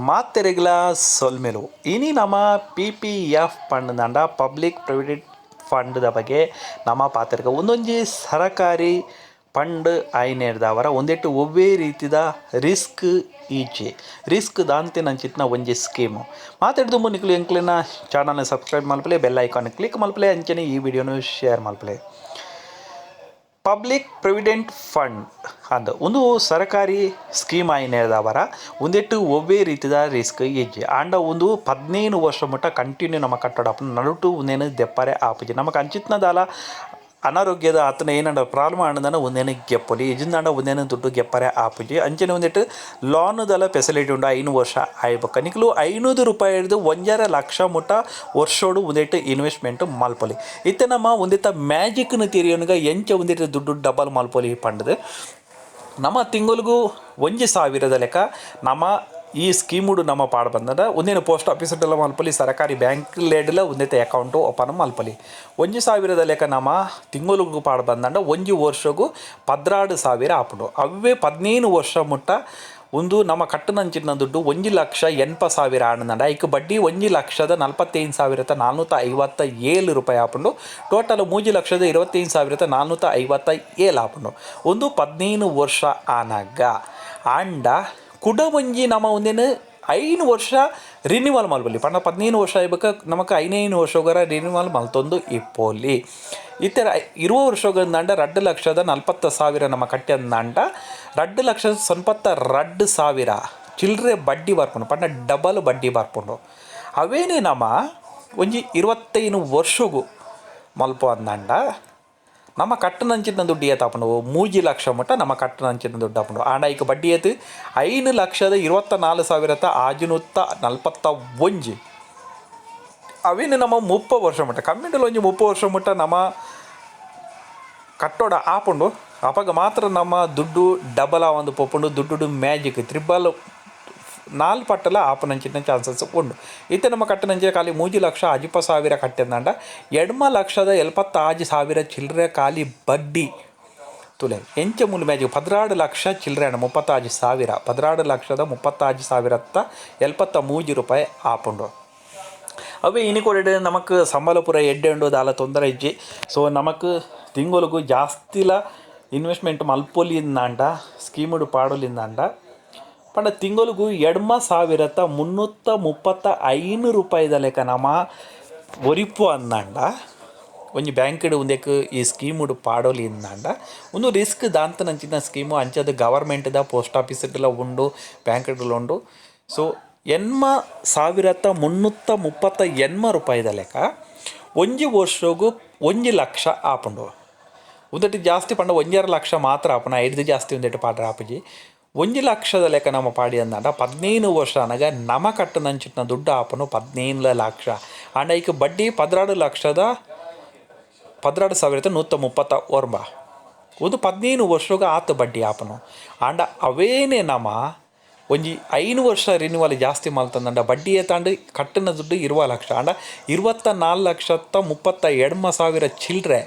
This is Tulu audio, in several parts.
ಮಾತೆರೆಗ್ಲ ಸೊಲ್ಮೆಲು. ಇನಿ ನಮ P P F ಪಂಡ್ಂಡ public provident ಫಂಡ್ದ ಬಗ್ಗೆ ನಮ ಪಾತೆರ್ಗ. ಉಂದೊಂಜಿ ಸರಕಾರಿ ಫಂಡ್ ಆಯಿನೆಡ್ದಾವರ ಉಂದೆಟ್ ಒವ್ವೇ ರೀತಿದ ರಿಸ್ಕ್ ಇಜ್ಜಿ. ರಿಸ್ಕ್ ದಾಂತಿನಂಚಿತ್ತಿನ ಒಂಜಿ ಸ್ಕೀಮು. ಮಾತೆರ್ದ್ ದುಂಬು ನಿಕುಲು ಎಂಕ್ಲೆನ ಚಾನಲ್ನ್ ಸಬ್ಸ್ಕ್ರೈಬ್ ಮಲ್ಪುಲೆ, bell icon click ಮಲ್ಪುಲೆ, ಅಂಚನೆ ಈ ವಿಡಿಯೋನು ಶೇರ್ ಮಲ್ಪುಲೆ. Public provident fund ಅಂದ್ ಉಂದು ಸರಕಾರಿ ಸ್ಕೀಮ್ ಆಯಿನೆಡ್ದಾವರ ಉಂದೆಟ್ ಒವ್ವೇ ರೀತಿದ ರಿಸ್ಕ್ ಇಜ್ಜಿ. ಆಂಡ ಉಂದು 15 ವರ್ಷ ಮುಟ್ಟ ಕಂಟಿನ್ಯೂ ನಮ ಕಟ್ಟೊಡಾಪುಂಡು. ನಡುಟು ಉಂದೆನ್ ದೆಪ್ಪರೆ ಆಪುಜಿ. ನಮಕ್ ಅಂಚಿತ್ತಿನ ದಾಲ ಅನಾರೋಗ್ಯದ ಅತ್ತ್ಂಡ ಏನಂಡ ಪ್ರಾಬ್ಲಮ್ ಆಂಡಂಡ ಉಂದೆನ್ ಗೆಪ್ಪೊಲಿ. ಇಜ್ಜಿಂದಾಂಡ ಉಂದೆನ್ ದುಡ್ಡು ಗೆಪ್ಪರೆ ಆಪುಜಿ. ಅಂಚನೆ ಉಂದೆಟ್ ಲೋನ್ದಲ ಫೆಸಿಲಿಟಿ ಉಂಡು. 5 ವರ್ಷ ಆಯಿ ಬೊಕ್ಕ ನಿಕುಲು 500 ರೂಪಾಯಿಡ್ದ್ 1.5 ಲಕ್ಷ ಮುಟ್ಟ ವರ್ಷೊಡು ಉಂದೆಟ್ ಇನ್ವೆಸ್ಟ್ಮೆಂಟ್ ಮಲ್ಪೊಲಿ. ಇತ್ತೆ ನಮ ಉಂದೆತ ಮ್ಯಾಜಿಕ್ನ್ ತೆರಿಯೊನುಗ, ಎಂಚ ಉಂದೆಟ್ ದುಡ್ಡು ಡಬಲ್ ಮಲ್ಪೊಲಿ ಪಂಡ್ದ್. ನಮ ತಿಂಗೊಲುಗು 1000ದ ಲೆಕ್ಕ ನಮ ಈ ಸ್ಕೀಮುಡು ನಮ ಪಾಡ್ ಬಂದದ ಉಂದೆನ್ ಪೋಸ್ಟ್ ಆಫೀಸ್ಡ್ಲ ಮಲ್ಪೊಲಿ, ಸರಕಾರಿ ಬ್ಯಾಂಕ್ ಲೆಡ್ಲ ಉಂದೆತ ಅಕೌಂಟ್ ಓಪನ್ ಮಲ್ಪೊಲಿ. 1000ದ ಲೆಕ್ಕ ನಮ ತಿಂಗೊಲುಗು ಪಾಡ್ ಬಂದಂಡ ಒಂಜಿ ವರ್ಷಗು 12,000 ಆಪುಂಡು. ಅವ್ವೇ 15 ವರ್ಷ ಮುಟ್ಟ ಉಂದು ನಮ ಕಟ್ಟುನಂಚಿನ ದುಡ್ಡು 1,80,000 ಆಂಡ, ಐಕ್ ಬಡ್ಡಿ 1,45,457 ರೂಪಾಯಿ ಆಪುಂಡು. ಟೋಟಲ್ 3,25,457 ಆಪುಂಡು. ಉಂದು 15 ವರ್ಷ ಆನಗ. ಆಂಡ ಕುಡ ಒಂಜಿ ನಮ ಉಂದೆನ್ 5 ವರ್ಷ ರಿನ್ಯೂವಲ್ ಮಲ್ಪೊಲಿ. ಪಂಡ 15 ವರ್ಷ ಆಯಿ ಬೊಕ್ಕ ನಮಕ್ ಐನೈನು ವರ್ಷೊಗೊರ ರಿನ್ಯೂವಲ್ ಮಲ್ತೊಂದು ಇಪ್ಪೊಲಿ. ಇತ್ತೆ 20 ವರ್ಷಗಂದಾಂಡ 2,40,000 ನಮ ಕಟ್ಯಂದಾಂಡ 2,82,000 ಚಿಲ್ಲರೆ ಬಡ್ಡಿ ಬರ್ಪುಂಡು. ಪಂಡ ಡಬಲ್ ಬಡ್ಡಿ ಬರ್ಪುಂಡು. ಅವೇನೇ ನಮ ಒಂಜಿ 25 ವರ್ಷಗು ಮಲ್ಪ ಅಂದಾಂಡ ನಮ್ಮ ಕಟ್ಟುನಂಚಿನ ದುಡ್ಡು ಏತ್ ಆಪುಂಡು? 3 ಲಕ್ಷ ಮುಟ್ಟ ನಮ್ಮ ಕಟ್ಟುನಂಚಿನ ದುಡ್ಡು ಆಪುಂಡು. ಆಂಡ ಐಕ್ ಬಡ್ಡಿ ಏತ್? 5,24,641. ಅವೇನು ನಮ್ಮ 30 ವರ್ಷ ಮುಟ್ಟ, ಕಮ್ಮಿಂಡಲ ಒಂಜಿ 30 ವರ್ಷ ಮುಟ್ಟ ನಮ ಕಟ್ಟೋಡ ಆಪುಂಡು. ಅಪಗ ಮಾತ್ರ ನಮ್ಮ ದುಡ್ಡು ಡಬಲ್ ಆವೊಂದು ಪೋಪುಂಡು. ದುಡ್ಡು ಮ್ಯಾಜಿಕ್ ತ್ರಿಬಲ್, ನಾಲ್ ಪಟ್ಟಲ ಆಪುನಂಚಿನ ಚಾನ್ಸಸ್ ಉಂಡು. ಇತ್ತೆ ನಮ್ಮ ಕಟ್ಟುನಂಚಿನ ಖಾಲಿ 3,50,000 ಕಟ್ಟಿದಂಡ 8,76,000 ಚಿಲ್ಲರೆ ಖಾಲಿ ಬಡ್ಡಿ. ತುಲೆ ಎಂಚ ಮೂಲು ಮ್ಯಾಜಿಕ್! 12 ಲಕ್ಷ ಚಿಲ್ಲರೆ ಆಂಡ 36,000, 12,36,073 ರೂಪಾಯಿ ಆಪುಂಡು. ಅವೇ ಇನಿ ಕೊರಡೆ ನಮಕ್ ಸಂಬಳ ಪೂರ ಎಡ್ಡೆ ಉಂಡು, ದಾಲ ತೊಂದರೆ ಇಜ್ಜಿ. ಸೊ ನಮಕ್ ತಿಂಗೊಲುಗು ಜಾಸ್ತಿಲ ಇನ್ವೆಸ್ಟ್ಮೆಂಟ್ ಮಲ್ಪೊಲಿಂದಾಂಡ, ಸ್ಕೀಮುಡು ಪಾಡೊಲಿಂದಾಂಡ, ಪಂಡ ತಿಂಗೊಲುಗು 8335 ರೂಪಾಯಿದ ಲೆಕ್ಕ ನಮ ಒರಿಪು ಅಂದಾಂಡ, ಒಂಜಿ ಬ್ಯಾಂಕ್ಡ್ ಉಂದೆಕ್ ಈ ಸ್ಕೀಮುಡು ಪಾಡೊಲಿ ಇಂದಾಂಡ, ಉಂದು ರಿಸ್ಕ್ ದಾಂತನಂಚಿನ ಸ್ಕೀಮು. ಅಂಚಾದ್ ಗವರ್ಮೆಂಟ್ದ ಪೋಸ್ಟ್ ಆಫೀಸ್ಡ್ಲ ಉಂಡು, ಬ್ಯಾಂಕ್ಡ್ಲ ಉಂಡು. ಸೊ 8338 ರೂಪಾಯಿದ ಲೆಕ್ಕ ಒಂಜಿ ವರ್ಷಗು 1 ಲಕ್ಷ ಆಪುಂಡು. ಉಂದೆಟ್ ಜಾಸ್ತಿ ಪಂಡ 1.5 ಲಕ್ಷ ಮಾತ್ರ ಆಪುಂಡು. ಐಡ್ದ್ ಜಾಸ್ತಿ ಉಂದೆಟ್ ಪಾಡ್ರೆ ಆಪುಜಿ. 1 ಲಕ್ಷದ ಲೆಕ್ಕ ನಮ ಪಾಡಿ ಅಂದಾಂಡ 15 ವರ್ಷ ಆನಗ ನಮ ಕಟ್ಟುನಂಚಿನ ದುಡ್ಡು ಆಪುಂಡು 15 ಲಕ್ಷ. ಆಂಡ ಐಕ್ ಬಡ್ಡಿ 12 ಲಕ್ಷದ 12,139. ಉಂದು 15 ವರ್ಷಗ್ ಆತ್ ಬಡ್ಡಿ ಆಪುಂಡು. ಆಂಡ ಅವೇನೆ ನಮ ಒಂಜಿ 5 ವರ್ಷ ರಿನ್ಯೂವಲ್ ಜಾಸ್ತಿ ಮಲ್ತಂದಂಡ ಬಡ್ಡಿ ಏತಾಂಡ್? ಕಟ್ಟಿನ ದುಡ್ಡು 20 ಲಕ್ಷ ಆಂಡ 24,39,000 ಚಿಲ್ಲರೆ.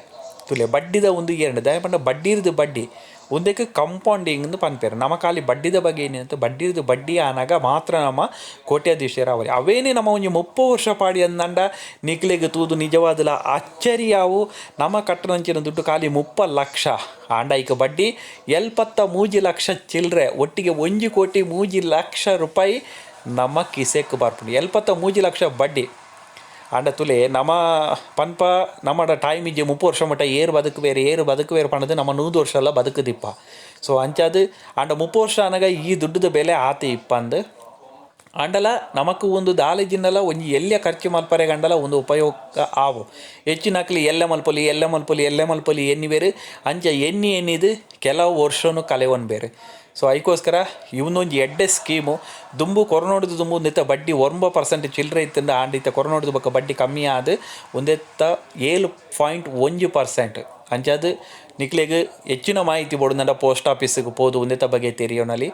ತೂಲೆ, ಬಡ್ಡಿದ ಒಂದು ಏರ್ಂಡ್. ದಾಯೆ ಪಂಡ ಬಡ್ಡಿರ್ದ್ ಬಡ್ಡಿ. ಉಂದೆಕ್ ಕಂಪೌಂಡಿಂಗ್ ಇಂದ್ ಪನ್ಪೆರ್. ನಮ ಖಾಲಿ ಬಡ್ಡಿದ ಬಗ್ಗೆ ಏನಿತ್ತು, ಬಡ್ಡಿರ್ದ್ ಬಡ್ಡಿ ಆನಗ ಮಾತ್ರ ನಮ ಕೋಟ್ಯಾಧೀಶರು ಆವೊಲಿ. ಅವೇನೆ ನಮ ಒಂಜಿ 30 ವರ್ಷ ಪಾಡಿ ಅಂದಂಡ ನಿಕ್ಲೆಗ್ ತೂದು ನಿಜವಾದಲ ಅಚ್ಚರಿಯಾವು. ನಮ ಕಟ್ಟುನಂಚಿನ ದುಡ್ಡು ಖಾಲಿ 30 ಲಕ್ಷ ಆಂಡ ಐಕ್ ಬಡ್ಡಿ 73 ಲಕ್ಷ ಚಿಲ್ಲರೆ. ಒಟ್ಟಿಗೆ 1 ಕೋಟಿ 3 ಲಕ್ಷ ರೂಪಾಯಿ ನಮ್ಮ ಕಿಸೆಕ್ ಬರ್ಪುಂಡು. 73 ಲಕ್ಷ ಬಡ್ಡಿ. ಆಂಡ ತುಲೆ, ನಮ ಪನ್ಪ ನಮಡ ಟೈಮ್ ಇಜ್ಜಿ, 30 ವರ್ಷ ಮುಟ್ಟ ಏರ್ ಬದುಕುವೆರ್, ಏರ್ ಬದುಕುವೆರ್ ಪಂಡದು ನಮ 100 ವರ್ಷ ಎಲ್ಲ ಬದುಕುದಿಪ್ಪ. ಸೊ ಅಂಚಾದ್ ಆಂಡ 30 ವರ್ಷ ಆನಗ ಈ ದುಡ್ಡುದ ಬೆಲೆ ಆತೆ ಇಪ್ಪಂದ್. ಆಂಡಲ ನಮಕ್ ಒಂದು ದಾಲೇಜಿಂಡಲ ಒಂಜಿ ಎಲ್ಯ ಖರ್ಚು ಮಲ್ಪರೆ ಗಂಡಲ ಒಂದು ಉಪಯೋಗ ಆವು. ಹೆಚ್ಚಿನಕ್ಲು ಎಲ್ಲೆ ಮಲ್ಪೊಲಿ, ಎಲ್ಲೆ ಮಲ್ಪೊಲಿ, ಎಲ್ಲೆ ಮಲ್ಪೊಲಿ ಎನ್ನಿವೆರ್. ಅಂಚ ಎನ್ನಿ ಎನ್ನಿದ್ ಕೆಲವು ವರ್ಷನು ಕಳೆವೊನ್ಬೆರ್. ಸೊ ಐಕೋಸ್ಕರ ಇವನೊಂಜಿ ಎಡ್ಡೆ ಸ್ಕೀಮು. ದುಂಬು ಕೊರೊನೊಡ್ದು ದುಂಬು ಉಂದೆತ್ತ ಬಡ್ಡಿ 9% ಚಿಲ್ಲರೆ ಇತ್ತಂಡ. ಆಂಡ ಇತ್ತೆ ಕೊರೊನೊಡ್ದು ಬೊಕ್ಕ ಬಡ್ಡಿ ಕಮ್ಮಿ ಆದ್ ಉಂದೆತ್ತ 7.1%. ಅಂಚಾದ್ ನಿಕ್ಲೆಗ್ ಹೆಚ್ಚಿನ ಮಾಹಿತಿ ಬೋಡುಂಡ ಪೋಸ್ಟ್ ಆಫೀಸ್ಗ್ ಪೋದು ಉಂದೆತ ಬಗ್ಗೆ ತೆರಿಯೊನೊಲಿ,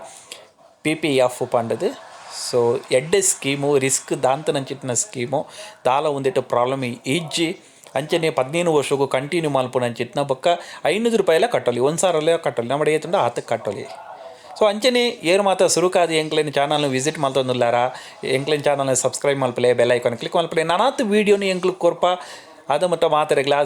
P P F ಪಂಡದು. ಸೊ ಎಡ್ಡೆ ಸ್ಕೀಮು, ರಿಸ್ಕ್ ದಾಂತನಂಚಿತ್ತಿನ ಸ್ಕೀಮು. ದಾಲ ಉಂದೆಟ್ ಪ್ರಾಬ್ಲಮ್ ಇಜ್ಜಿ. ಅಂಚನೆ 15 ವರ್ಷಗು ಕಂಟಿನ್ಯೂ ಮಲ್ಪುನಂಚಿತ್ತಿನ. ಬೊಕ್ಕ 500 ರೂಪಾಯಿಲ ಕಟ್ಟೊಲಿ, 1000ಲ ಕಟ್ಟೊಲಿ, ನಮ್ಮಡ ಏತುಂಡ ಆತ್ ಕಟ್ಟೊಲಿ. ಸೊ ಅಂಚನೆ ಏರ್ ಮಾತ ಸುರುಕಾದ್ ಎಂಕ್ಲೆನ ಚಾನಲ್ ವಿಸಿಟ್ ಮಲ್ತೊಂದುಲ್ಲಾರ, ಎಂಕ್ಲೆನ ಚಾನಲ್ ಸಬ್ಸ್ಕ್ರೈಬ್ ಮಲ್ಪಲೆ, ಬೆಲ್ ಐಕಾನ್ ಕ್ಲಿಕ್ ಮಲ್ಪಲೆ. ನನಾತ್ ವೀಡಿಯೋನು ಎಂಕ್ಲು ಕೊರ್ಪ. ಅದು ಮುಟ್ಟ ಮಾತೆರೆಗ್ಲಾ.